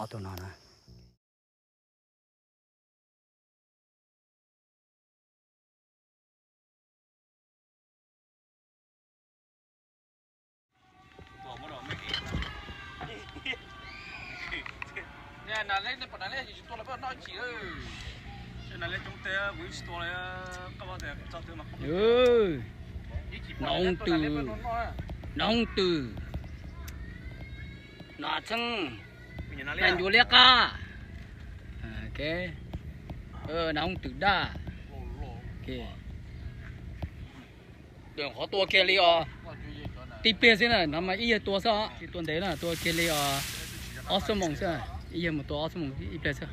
Ob tug no na. Noov twm, noov twm, no txheeb, na ncuav liab qab, noov twm daj. Qhov tua kiag li os. Tib pliag xwb na, no mas ib yawg tua xwb os, tsis tua ntev na, tua kiag li os. Ob xuab moos xwb, ib yawg mus tua ob xuab moos ib pliag xwb.